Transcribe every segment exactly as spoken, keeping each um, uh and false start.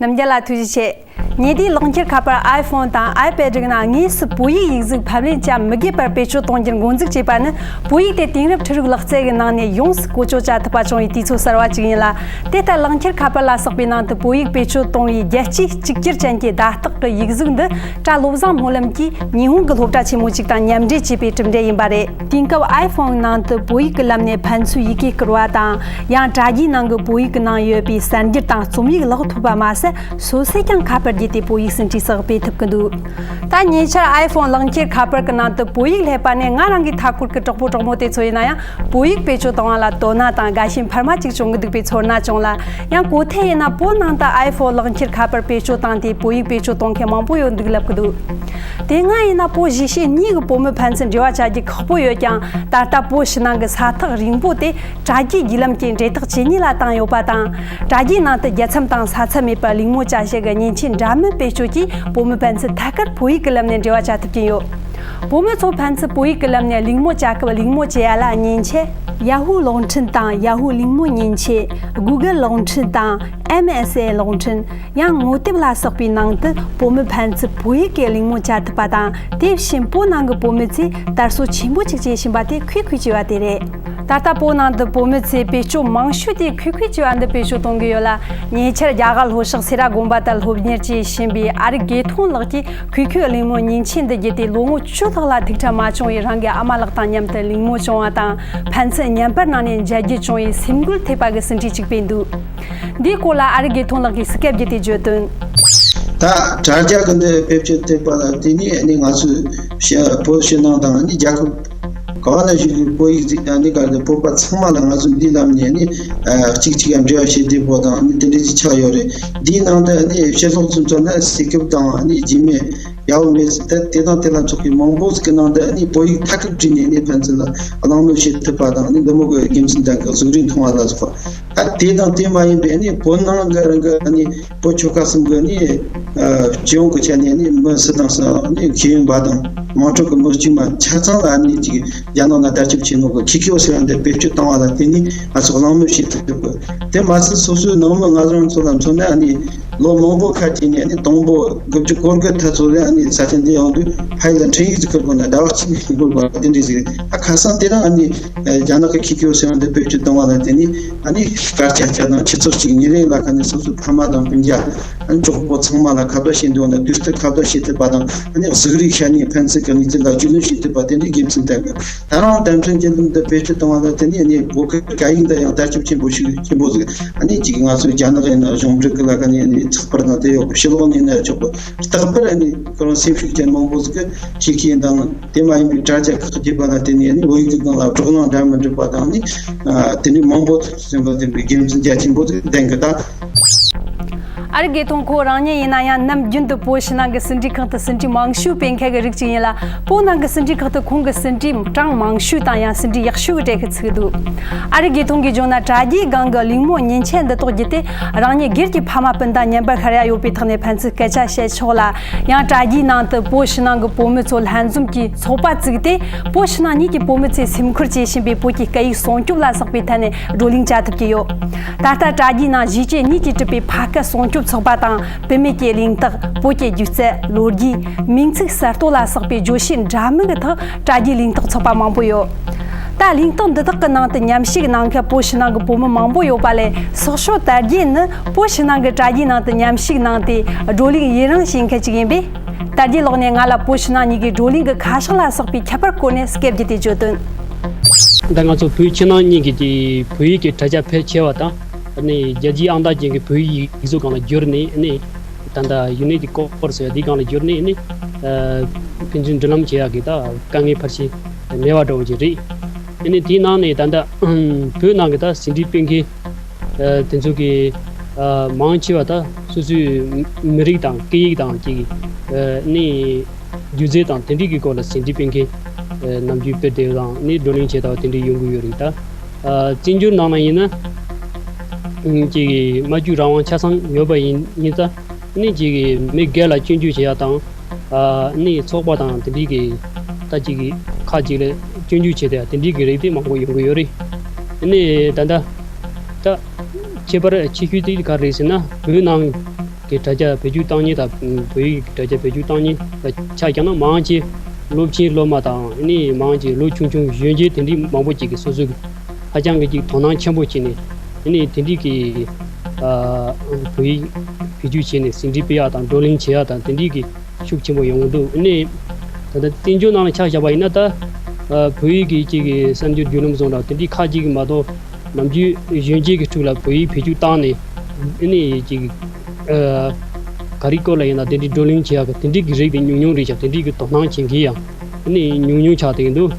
རྣམ་རྒྱལ་ལ་ཐུགས་རྗེ་ཆེ། ཉེ་དུས་ལག་འཁྱེར་ཁ་པར་iPhone་དང་iPad་རིགས་ནང་དངོས་སུ་བོད་ཡིག་ཡིག་གཟུགས་ཕབ་ལེན་བྱ་མི་དགོས་པར་བེད་སྤྱོད་གཏོང་རྒྱུར་འགོ་འཛུགས་བྱས་པ་ནི། བོད་ཡིག་དེ་དེང་རབས་འཕྲུལ་རིག་ལག་རྩལ་གྱི་ནང་ནས་ཡོངས་སུ་བཀོལ་སྤྱོད་བྱ་ཐུབ་པ་བྱུང་བའི་དུས་ཚོད་གསར་བ་ཞིག་ཡིན་ལ། དེ་ལྟར་ལག་འཁྱེར་ཁ་པར་ལ་སོགས་པའི་ནང་དུ་བོད་ཡིག་བེད་སྤྱོད་གཏོང་བའི་རྒྱལ་སྤྱིའི་གཅིག་གྱུར་ཅན་གྱི་བརྡ་རྟགས་ཀྱི་ཡིག་གཟུགས་འདི། གྲྭ་བློ་བཟང་སྨོན་ལམ་གྱིས་ཉི་ཧོང་གི་སློབ་གྲྭ་ཆེན་མོ་གཅིག་དང་མཉམ་འབྲེལ་བྱས་པའི་གྲུབ་འབྲས་ཡིན་པ་རེད། དེང་སྐབས་iPhone་ནང་དུ་བོད་ཡིག་གི་ལམ་ནས་ཕན་ཚུན་ཡི་གེ་བསྐུར་བ་དང་། ཡང་དྲ་རྒྱའི་ནང་གི་བོད་ཡིག་གི་ནང་ཡོད་པའི་གསར་འགྱུར་དང་རྩོམ་ཡིག་ཀློག་ཐུབ་པ་མ་ཟད། སོ་སོས་ཀྱང་ཁ་པར་བརྒྱུད་དེ་བོད་ཡིག་ཟིན་བྲིས་སོགས་སྤེལ་ཐུབ་ཀྱི་འདུག་ད་ཉེ་ཆར་iPhone་ལག་འཁྱེར་ཁ་པར་གྱི་ནང་དུ་བོད་ཡིག་སླེབས་པ་ནས། ང་རང་གི་མཐའ་འཁོར་གྱི་གྲོགས་པོ་གྲོགས་མོ་དེ་ཚོ་ཡིན་ན་ཡང་། བོད་ཡིག་བེད་སྤྱོད་གཏོང་བ་ལ་དོ་སྣང་དང་དགའ་ཞེན་འཕར་མ་གཅིག་བྱུང་གི་འདུག་པའི་ཚོར་སྣང་བྱུང་ལ། ཡང་གོ་ཐོས་ཡིན་ན། བོད་ནང་དུ་iPhone་ལག་འཁྱེར་ཁ་པར་བེད་སྤྱོད་བཏང་སྟེ་བོད་ཡིག་བེད་སྤྱོད་གཏོང་མཁན་མང་པོ་ཡོད་འདུག་ལབ་ཀྱི་འདུག་དེ་སྔ་ཡིན་ན། བོད་གཞིས་བྱེས་གཉིས་ཀྱི་བོད་མི་ཕན་ཚུན་འབྲེལ་བ་བྱ་རྒྱུ་ཁག་པོ་ཡོད་ཀྱང་། ད་ལྟ་བོད་ཕྱི་ནང་གི་ས་ཐག་རིང་པོ་དེ་དྲ་རྒྱའི་བརྒྱུད་ལམ་གྱིས་འབྲེལ་ཐག་ཇེ་ཉེ་ལ་བཏང་ཡོད་པ་དང་། དྲ་རྒྱའི་ནང་དུ་རྒྱལ་མཚམས་དང་ས་མཚམས་མེད་པར་གླེང་མོལ་བྱ་གཞི་གི་མཉེན་ཆས་འདྲ་མིན་བེད་སྤྱོད་ཀྱིས། བོད་མི་ཕན་ཚུན་ཐད་ཀར་བོད་ཡིག་གི་ལམ་ནས་འབྲེལ་བ་བྱ་ཐུབ་ཀྱིན་ཡོད། བོད་མི་ཚོ་ཕན་ཚུན་བོད་ཡིག་གི་ལམ་ནས་གླེང་མོལ་བྱ་སྐབས། གླེང་མོལ་བྱེད་ཡ་ལ་མཉེན་ཆས་Yahoo་གློག་འཕྲིན་དང་Yahoo་གླེང་མོལ་མཉེན་ཆས། Google་གློག་འཕྲིན་དང་M S N་གློག་འཕྲིན། ཡང་ངོ་དེབ་ལ་སོགས་པའི་ནང་དུ་བོད་མི་ཕན་ཚུན་བོད་ཡིག་གིས་གླེང་མོལ་བྱ་ཐུབ་པ་དང་། དེ་བཞིན་བོད་ནང་གི་བོད་མི་ཚོས་དར་སྲོལ་ཆེན་པོ་གཅིག་བྱེད་བཞིན་པ་དེ་ཁུལ་ཁུལ་བྱས་པ་དེ་རེད། ད་ལྟ་བོད་ནང་དུ་བོད་མི་ཚོས་བེད་སྤྱོད་མང་ཤོས་དེ་ཁུལ་ཁུལ་བྱས་པ་འདི་བེད་སྤྱོད་གཏོང་གི་ཡོད་ལ། ཉེ་ཆར་རྒྱ་གར་ལྷོ་ཕྱོགས་སེ་ར་དགོན་པ་དུ་སློབ་གཉེར་བྱེད་བཞིན་པའི་ཨ་རིག་དགེ་མཐོང་ལགས་ཀྱིས། ཁུལ་ཁུལ་གླེང་མོལ་མཉེན་ཆས་འདི་བརྒྱུད་དེ། ལོ་ངོ་བཅུ་ལྷག་ལ་ཐུག་འཕྲད་མ་བྱུང་བའི་རང་གི་ཨ་མ་ལགས་དང་མཉམ་དུ་གླེང་མོལ་བྱུང་བ་དང་། ཕན་ཚུན་བརྙན་པར་ནང་ནས་མཇལ་རྒྱུ་བྱུང་བའི་སེམས་འགུལ་ཐེབས་པ་གི་ཟིན་བྲིས་གཅིག་སྤེལ་འདུག་འདིའི་སྐོར་ལ་ཨ་རིག་དགེ་མཐོང་ལགས་ཀྱིས་སྐད་བརྒྱུད་དེ་བརྗོད་དོན། ད་དྲ་རྒྱ་གི་འདི་བེད་སྤྱོད་ཐེབས་པ་ལ་བརྟེན་ནས། ཨ་ནི་ང་ཚོས་ཕྱི་བོད་ཕྱི་ནང་དང་། ཨ་ནི་རྒྱལ་ཁབ་ག་བ་ན་བཞུགས་པའི་བོད་ཡིག་གཟིགས་ཀྱང་། ཨ་ནི་ག་གི་བོད་པ་ཚང་མ་ལ་ང་ཚོས་འདིའི་ལམ་ནས། ཨ་ནི་གཅིག་གཅིག་ཡང་འབྲེལ་བ་བྱེད་བདེ་པོ་དང་། ཨ་ནི་དེ་འདྲ་ཅིག་ཆགས་ཡོད་རེད། འདིའི་ནང་དུ་ཨ་ནི་ཕྱི་ལོགས་སུ་མཚོན་ན་སི་ཀིབ་དང་། ཨ་ནི་རྗེས་མའི་ཡའོ་མེ་ཟི་ད་དེ་དང་དེ་ལ་སོགས་པའི་མང་པོ་ཟིག་གི་ནང་དུ། ཨ་ནི་བོད་ཡིག་མཐའ་ཁུལ་བྲིས་ནས། ཨ་ནི་ཕན་ཚུན་ལ་གླེང་མོལ་བྱེད་ཐུབ་པ་དང་། ཨ་ནི་འདི་མོ་གི་དགེ་མཚན་ལྡན་གི་གཟུགས་རིས་མཐོང་བ་ལ་སོགས་པ། ཨ་དེ་དང་དེ་མ་ཡིན་པའི། ཨ་ནི་བོད་ནང་གི་རང་གི། ཨ་ནི་བོད་ཆོལ་ཁ་གསུམ་གི། ཨ་ནི་ཨ་སྤྱི་ཡོངས་ཀྱི་ཆ་ནས། ཨ་ནི་མི་སུ་དང་སུ། ཨ་ནི་ཤེས་ཡོན་པ་དང་དམངས་ཁྲོད་ཀྱི་མི་དཀྱུས་མ་ཆ་ཚང་ལ། ཨ་ནི་ཅིག་རྒྱ་ནག་ནང་བརྡ་ཁྱབ་ཆེ་ནོ་གི་ཁི་ཁི་འོ་ཟེར་བ་འདི་བེད་སྤྱོད་བཏང་བ་ལ་བརྟེན་ནས། ང་ཚོ་གླེང་མོལ་བྱེད་ཐུབ་ཐུབ་གི། དེ་མ་ཟད་སོ་སོའི་ནང་མི་ང་རང་ཚོ་ལ་མཚོན་ན། ཨ་ནི་ལོ་མང་པོ་ཁ་ཅིག་ནས། ཨ་ནི་དང་པོ་དགུ་བཅུ་གོ་དགུ་ཐ་ཚོ་རེད། ཨ་ནི་ས་ཆ་འདི་ཡོང་དུས་ཕ་ཡུལ་ལ་འཕྲིན་ཡིག་ཅིག་ཁུར་དགོས་ན་ཟླ་བ་གཅིག་ནས་འགོར་དགོས་པ་དེ་འདྲ་ཟིག་རེད། ཨ་ཁ་སང་དེ་རིང་ཨ་ནི་རྒྱ་ནག་གི་ཁི་ཁི་འོ་ཟེར་བ་འདི་བེད་སྤྱོད་བཏང་བ་ལ་བརྟེན་ནས། ཨ་ནི་སྐར་ཆ་བརྒྱ་དང་ཆུ་ཚོད་གཅིག་ཉིན་རེ་ལ་ཁ་ནས་སོ་སོའི་ཕ་མ་དང་སྤུན་ཀྱག། ཨ་ནི་གྲོགས་པོ་ཚང་མ་ལ་ཁ་བརྡ་བྱེད་འདོད་ན་དུས་ལྟར་ཁ་བརྡ་བྱེད་ཐུབ་པ་དང་། ཨ་ནི་གཟུགས་རིས་ཤ་ནས་ཕན་ཚུན་གྱི་གནས་ཚུལ་ལ་རྒྱུས་ལོན་བྱེད་ཐུབ་པ་དེ་འདྲའི་དགེ་མཚན་ལྡན་གི། ད་རང་དེབ་ཕྲེང་རྒྱུན་ལམ་འདི་བེད་སྤྱོད་བཏང་བ་ལ་བརྟེན་ནས། ཨ་ནི་བོད་སྐད་སྐད་ཡིག་འདི་ཡང་བརྡ་ཁྱབ་ཆེན་པོ་ཞིག་ཆེན་པོ་ཟིག། ཨ་ནི་ཅིག་ང་ཚོའི་རྒྱ་ནག་ཡིན་ན་གཞུང་འབྲེལ་གི་ལ་ཁ་ནས། ཨ་ནི་ཚགས་པར་དང་དེ་ཡོད་གི། ཕྱི་ལོགས་ནས་ན་ཆོག་གི། རྟག་པར་ཨ་ནི་ཁོ་རང་སེམས་ཤུགས་ཅན་མང་པོ་ཟིག་གིས་ཤེས་མཁན་དང་། དེ་མ་ཡིན་པའི་དྲ་རྒྱ་ཁག་ཅིག་པ་ལ་བརྟེན་ནས། ཨ་ནི་བོད་ཡིག་གི་སྒང་ལ་བགྲོ་གླེང་འདྲ་མི་འགྲིག་པ་དང་། ཨ་ནི་ཨ་དེ་འདྲའི་མང་པོ་ཟིག་ཟིན་པ་དེ་འདྲའི་དགེ་མཚན་རྒྱ་ཆེན་པོ་ཟིག་ལྡན་གི། ད་ཨ་རིག་དགེ་མཐོང་ཁོ་རང་ཉིད་ཡིན་ན་ཡང་། ནམ་རྒྱུན་དུ་བོད་ཕྱི་ནང་གི་ཟིན་བྲིས་ཁང་དུ་ཟིན་བྲིས་མང་ཤོས་སྤེལ་མཁན་གྱི་རིགས་ཅིག་ཡིན་ལ། བོད་ནང་གི་ཟིན་བྲིས་ཁང་དུ་ཁོང་གི་ཟིན་བྲིས་གྲངས་མང་ཤོས་དང་། ཡང་ཟིན་བྲིས་ཡག་ཤོས་ཀྱི་གྲས་ཤིག་བརྩི་གི་འདུག་ཨ་རིག་དགེ་མཐོང་གིས་བརྗོད་ན། དྲ་རྒྱའི་སྒང་གི་གླེང་མོལ་མཉེན་ཆས་འདི་དག་བརྒྱུད་དེ། རང་ཉིད་སྒེར་གྱི་ཕ་མ་སྤུན་ཟླ་ཉེ་འབར་ཤར་ཡ་ཡོད་པའི་ཐོག་ནས་ཕན་ཚུན་སྐད་ཆ་བཤད་ཆོག་ལ། ཡང་དྲ་རྒྱའི་ནང་དུ་བོད་ཕྱི་ནང་གི་བོད་མི་ཚོ་ལྷན་འཛོམས་ཀྱིས་ཚོགས་པ་བཙུགས་ཏེ། བོད་ཕྱི་ནང་གཉིས་ཀྱི་བོད་མི་ཚོས་སེམས་ཁུར་བྱེད་བཞིན་པའི་བོད་ཀྱི་སྐད་ཡིག་སྲུང་སྐྱོབ་ལ་སོགས་པའི་ཐད་ནས་བགྲོ་གླེང་བྱ་ཐུབ་ཀྱི་ཡོད། ད་ལྟ་དྲ་རྒྱའི་ནང་གཞིས་བྱེས་གཉིས་ཀྱིས་གྲུབ་པའི་ཕ་སྐད་སྲུང་སྐྱོབ་ཚོགས་པ་དང་། བུད་མེད་ཀྱི་གླེང་སྟེགས། བོད་ཀྱི་སྒྱུ་རྩལ། ལོ་རྒྱུས། མིང་ཚིག་གསར་གཏོད་ལ་སོགས་པའི་བརྗོད་གཞི་འདྲ་མིན་གྱི་ཐོག་དྲ་རྒྱའི་གླེང་སྟེགས་ཚོགས་པ་མང་པོ་ཡོད། ད་གླེང་སྟེགས་འདི་དག་གི་ནང་དུ་མཉམ་ཞུགས་གནང་མཁན་བོད་ཕྱི་ནང་གི་བོད་མི་མང་པོ་ཡོད་པ་ལས། སོག་ཤོར་དར་རྒྱས་ནི་བོད་ཕྱི་ནང་གི་དྲ་རྒྱའི་ནང་དུ་མཉམ་ཞུགས་གནང་སྟེ། བགྲོ་གླེང་ཡུན་རིང་བྱེད་མཁན་ཅིག་ཡིན་པས། དར་རྒྱས་ལགས་ནས་ང་ལ་བོད་ཕྱི་ནང་གཉིས་ཀྱི་བགྲོ་གླེང་གི་ཁ་ཕྱོགས་ལ་སོགས་པའི་ཁྱད་པར་སྐོར་ནས་སྐད་བརྒྱུད་དེ་བརྗོད་དོན། ད་ང་ཚོ་བོད་ཕྱི་ནང་གཉིས་ཀྱི་དེ་བོད་ཡིག་གི་དྲ་རྒྱ་ཕལ་ཆེ་བ་དང་། ཨ་ནི་རྒྱལ་སྤྱིའི་ཨང་རྟགས་ཅན་གྱི་བོད་ཡིག་ཡིག་གཟུགས་སྒང་ལ་བསྒྱུར་ནས། ཨ་ནི་ད་ལྟ་ཡུ་ནི་ཀོཌ་ཟེར་བ་དེའི་སྒང་ལ་བསྒྱུར་ནས། ཨ་ནི་ཨ་ཕན་ཚུན་འབྲེལ་ལམ་བྱེད་ཡག་གི་ད་དཀའ་ངལ་ཕལ་ཆེར་མེད་པ་འདྲ་བོ་ཅིག་རེད། ཨ་ནི་དེའི་ནང་ནས་ད་ལྟ་བོད་ནང་གི་ད་ཟིན་བྲིས་སྤེལ་མཁན་ཨ་དེ་ཚོ་གི་ཨ་མང་ཆེ་བ་ད་སོ་སོའི་མི་རིགས་དང་སྐད་ཡིག་དང་ཅིག་ཨ་ནི་སྒྱུ་རྩལ་དང་དེ་འདྲའི་གི་སྐོར་ལ་ཟིན་བྲིས་སྤེལ་མཁན་ཨ་ནམ་རྒྱུན་དཔེ་དེབ་དང་ནི་བགྲོ་གླེང་བྱེད་ཐུབ་པ་དེ་འདྲའི་ཡོང་གི་ཡོད་རེད། ད་ཨ་བཙན་བྱོལ་ནང་ལ་ཡིན་ན་ཨ་ཅིག་སྨྲ་བརྗོད་རང་དབང་ཆ་ཚང་ཡོད་པ་ཡིན་ཡིན་ཙང་། ནི་ཅིག་མི་སྒེར་ལ་སྐྱོན་བརྗོད་བྱེད་ཡག་དང་། ཨ་ནི་ཚོགས་པ་དང་དེ་འདྲའི་གི་ད་ཅིག་གི་ཁག་ཅིག་ལ་སྐྱོན་བརྗོད་བྱེད་ཡག་དེ་འདྲའི་གི་རིགས་དེ་མང་པོ་ཡོང་གི་ཡོད་རེད། ནི་ད་ལྟ་ད་ཁྱད་པར་ཆེ་ཤོས་དེ་ག་རེ་རེད་ཟེར་ན། བོད་ནང་ གི་དྲ་རྒྱ་བེད་སྤྱོད་བཏང་མཁན་དང་བོད་ཡིག་གི་དྲ་རྒྱ་བེད་སྤྱོད་བཏང་མཁན་ལ་ཆ་བཞག་ན་མང་ཆེ་སློབ་ཆེན་སློབ་མ་དང་ཨ་ནི་མང་ཆེ་ལོ་ཆུང་ཆུང་གཞོན་སྐྱེས་དེ་འདྲའི་མང་པོ་ཅིག་གིས་སོ་སོ་གི་ཧ་ཅང་གི་ཅིག་དོ་སྣང་ཆེན་པོ་བྱས་ནས་ཨ་ནི་དེ་འདྲའི་གི་ཨ་བོད་ཡིག་བེད་སྤྱོད་བྱས་ནས་ཟིན་བྲིས་སྤེལ་ཡག་དང་བགྲོ་གླེང་བྱེད་ཡག་དང་དེ་འདྲའི་གི་ཤུགས་ཆེན་པོ་ཡོང་གི་འདུག་ཨ་ནི་ད་ལྟ་བསྟན་འགྱུར་ནང་ལ་ཆ་བཞག་པ་ཡིན་ན་ད་ཨ་བོད་ཡིག་གི་ཅིག་གི་གསར་འགྱུར་བརྒྱུད་ལམ་བཟོ་འདྲ་དེ་འདྲའི་ཁག་ཅིག་གི་མ་གཏོགས། ནམ་རྒྱུན་གཞོན་སྐྱེས་ཀྱི་ཁྲོད་ལ་བོད་ཡིག་བེད་སྤྱོད་བཏང་ནས་ཨ་ནི་ཅིག་ཨ་ག་རེ་སྐོར་ལ་ཡིན་ན་དེ་འདྲའི་བགྲོ་གླེང་བྱེད་ཡག་གི་དེ་འདྲའི་གི་རིགས་དེ་ཉུང་ཉུང་རེད་ཤག་དེ་འདྲའི་གི་དོ་སྣང་བྱེད་མཁན་ཡང་ཨ་ནི་ཉུང་ཉུང་ཆགས་བསྡད་ཀྱི་འདུག་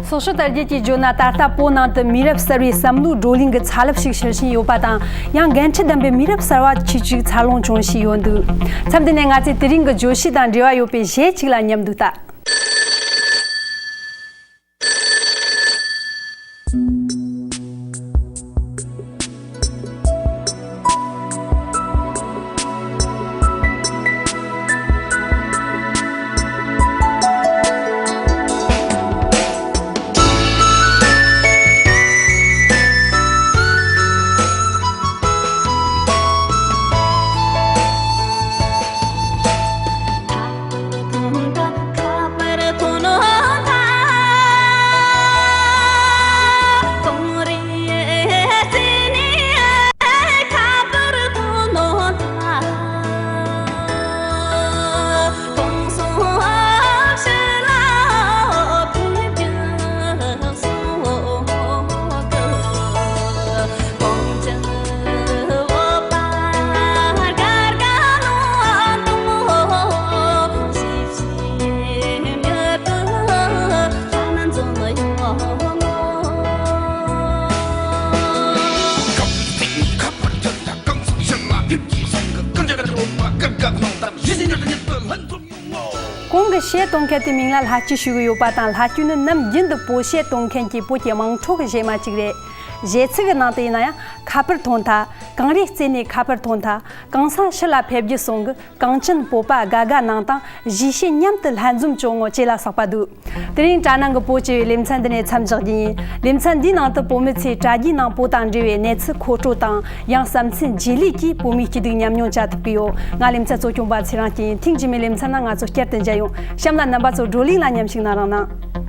སོག་ཤོ་དར་རྒྱས་ཀྱིས་བརྗོད་ན། ད་ལྟ་བོད་ནང་དུ་མི་རབས་གསར་བའི་བསམ་བློའི་བགྲོ་གླེང་གི་ཚ་རླབས་ཤིག་འཕྱུར་བཞིན་ཡོད་པ་དང་། ཡང་འགན་འཁྲི་ལྡན་པའི་མི་རབས་གསར་བ་ཁྱུ་གཅིག་འཚར་ལོངས་བྱུང་བཞིན་ཡོད་འདུག་མཚམས་འདི་ནས་ང་ཚོས་དེ་རིང་གི་བརྗོད་གཞི་དང་འབྲེལ་བ་ཡོད་པའི་གཞས་གཅིག་ལ་མཉམ་དུ་ལྟ། གོང་གི་གཞས་གཏོང་མཁན་དེའི་མིང་ལ་ལྷ་སྐྱིད་ཞུ་གི་ཡོད་པ་དང་། ལྷ་སྐྱིད་ནི་ནམ་རྒྱུན་དུ་བོད་གཞས་གཏོང་མཁན་གྱི་བོད་ཀྱི་དམངས་ཁྲོད་ཀྱི་གཞས་མ་གཅིག་རེད། གཞས་ཚིག་གི་ནང་དུ་ཡིན་ན་ཡང་། ཁ་པར་ཐོན་ཐལ། གངས་རིའི་རྩེ་ནས་ཁ་པར་ཐོན་ཐལ། གངས་སེང་ཕྱི་ལ་ཕེབས་རྒྱུ་སོང་གི། གངས་ཅན་བོད་པ་དགའ་དགའ་གནང་དང་། གཞིས་བྱེས་མཉམ་དུ་ལྷན་འཛོམས་བྱུང་ངོ་། བཅས་ལ་སོགས་པ་འདུག་དེ་རིང་དྲ་ནང་གི་བོད་ཅེས་པའི་ལེ་ཚན་འདི་ནས་མཚམས་འཇོག་རྒྱུ་ཡིན། ལེ་ཚན་འདིའི་ནང་དུ་བོད་མི་ཚོས་དྲ་རྒྱའི་ནང་བོད་དང་འབྲེལ་བའི་གནས་ཚུལ་མཁོ་སྤྲོད་དང་། ཡང་བསམ་ཚུལ་རྗེས་ལུས་ཀྱིས་བོད་མིའི་སྐྱིད་སྡུག་ཉམས་མྱོང་བྱ་ཐུབ་ཀྱི་ཡོད། ང་ལེ་ཚན་གཙོ་སྐྱོང་པ་ཚེ་རིང་སྐྱིད་ཡིན། ཐེངས་རྗེས་མའི་ལེ་ཚན་ནང་ང་ཚོ་བསྐྱར་དུ་མཇལ་ཡོང་། གཤམ་ལ་རྣམ་པ་ཚོ་བགྲོ་གླེང་ལ་མཉམ་ཞུགས་གནང་རོགས་གནང་།